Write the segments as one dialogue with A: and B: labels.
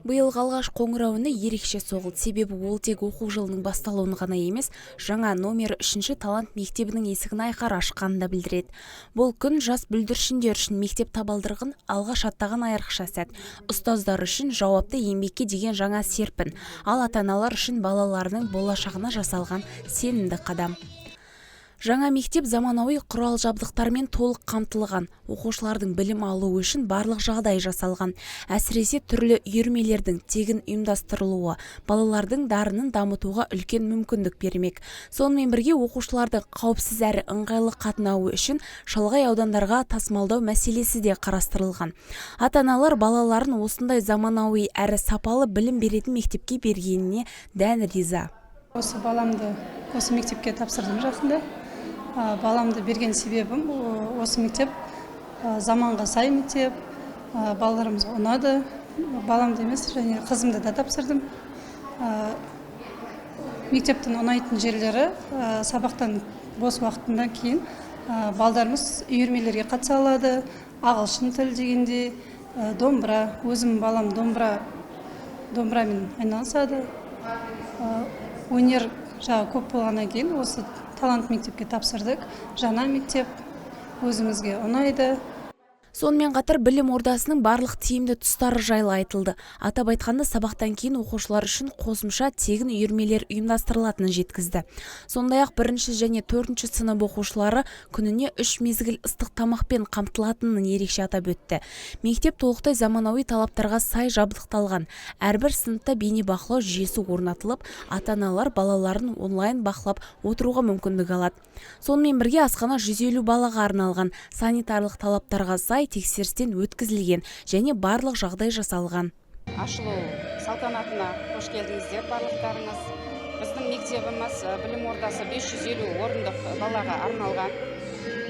A: Биылғы алғаш қоңырау үні ерекше соғылды. Себебі ол тек оқу жылының басталуын ғана емес, жаңа номері үшінші «Талант» мектебінің есігін айқара ашқанын да білдіреді. Бұл күн жас бүлдіршіндер үшін мектеп табалдырығын алғаш аттаған айрықша сәт. Ұстаздар үшін жауапты еңбекке деген жаңа серпін, ал ата-аналар үшін балаларының болашағына жасалған сенімді қадам. Жаңа мектеп заманауи құрал жабдықтармен толық қамтылған. Оқушылардың білім алуы үшін барлық жағдай жасалған. Әсіресе түрлі үйірмелердің тегін ұйымдастырылуы балалардың дарынын дамытуға үлкен мүмкіндік бермек. Сонымен бірге оқушылардың қауіпсіз әрі ыңғайлы қатынауы үшін шалғай аудандарға тасымалдау мәселесі де қарастырылған. Ата-аналар балаларын осындай заманауи әрі сапалы білім беретін мектепке бергеніне дән риза.
B: Осы баламды осы мектепке тапсырдым жақында. Баламды берген себебім, осы мектеп заманға сай мектеп, балаларымызға ұнады. Баламды емес, және қызымды да тапсырдым. Мектептің ұнайтын жерлері, сабақтан бос уақытынан кейін балдарымыз үйірмелерге қатыса алады, ағылшын тіл дегенде, домбыра. Өзім балам домбырамен айналысады. Өнер жағы көп болғаннан кейін осы «Талант» мектепке тапсырдық. Жаңа мектеп өзімізге ұнайды.
A: Сонымен қатар білім ордасының барлық тиімді тұстары жайлы айтылды. Атап айтқанда, сабақтан кейін оқушылар үшін қосымша тегін үйірмелер ұйымдастырылатынын жеткізді. Сондай-ақ бірінші және төртінші сынып оқушылары күніне үш мезгіл ыстық тамақпен қамтылатынын ерекше атап өтті. Мектеп толықтай заманауи талаптарға сай жабдықталған. Әрбір сыныпта бейнебақылау жүйесі орнатылып, ата-аналар балаларын онлайн бақылап отыруға мүмкіндік алады. Сонымен бірге асхана 150 балаға арналған, санитарлық талаптарға сай тексерістен өткізілген және барлық жағдай жасалған.
C: Ашылу салтанатына қош келдіңіздер барлықтарыңыз! Біздің мектебіміз, білім ордасы 550 орындық балаға арналған.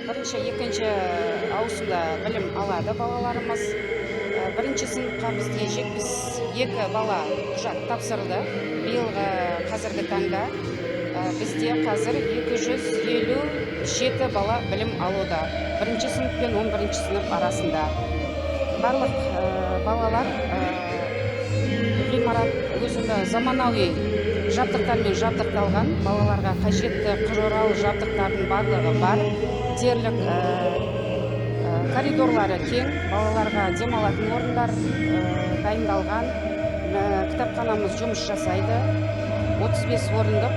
C: Бірінші, екінші ауысымда білім алады балаларымыз. Бірінші сыныпқа бізде 72 бала құжат тапсырды. Биылғы, қазіргі таңда бізде қазір 257 бала білім алуда, бірінші сынып пен 11 сынып арасында. Барлық балалар, ғимарат өзінде заманауи жабдықтармен жабдықталған, балаларға қажетті құрал жабдықтардың барлығы бар дерлік. Коридорлары кең, балаларға демалатын орындар дайындалған. Кітапханамыз жұмыс жасайды, 35 орындық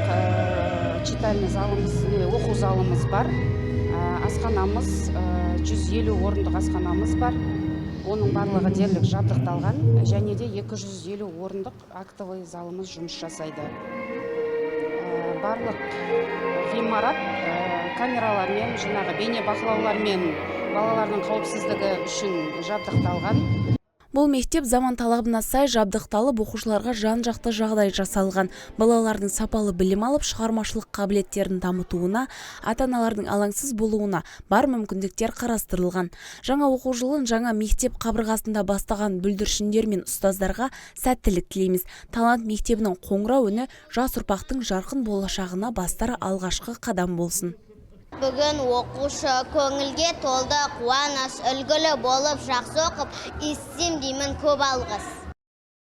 C: читальный залымыз, оқу залымыз бар. Асханамыз, 150 орындық асханамыз бар, оның барлығы дерлік жабдықталған. Және де 250 орындық актовый залымыз жұмыс жасайды. Барлық ғимарат камералармен, жаңағы бейнебақылаулармен, балалардың қауіпсіздігі үшін жабдықталған.
A: Бұл мектеп заман талабына сай жабдықталып, оқушыларға жан-жақты жағдай жасалған. Балалардың сапалы білім алып, шығармашылық қабілеттерін дамытуына, ата-аналардың алаңсыз болуына бар мүмкіндіктер қарастырылған. Жаңа оқу жылын жаңа мектеп қабырғасында бастаған бүлдіршіндер мен ұстаздарға сәттілік тілейміз. «Талант» мектебінің қоңырау үні жас ұрпақтың жарқын болашағына бастар алғашқы қадам болсын.
D: Бүгін оқушы көңілге толды қуаныш, үлгілі болып жақсы оқып, естісем деймін көп алғыс.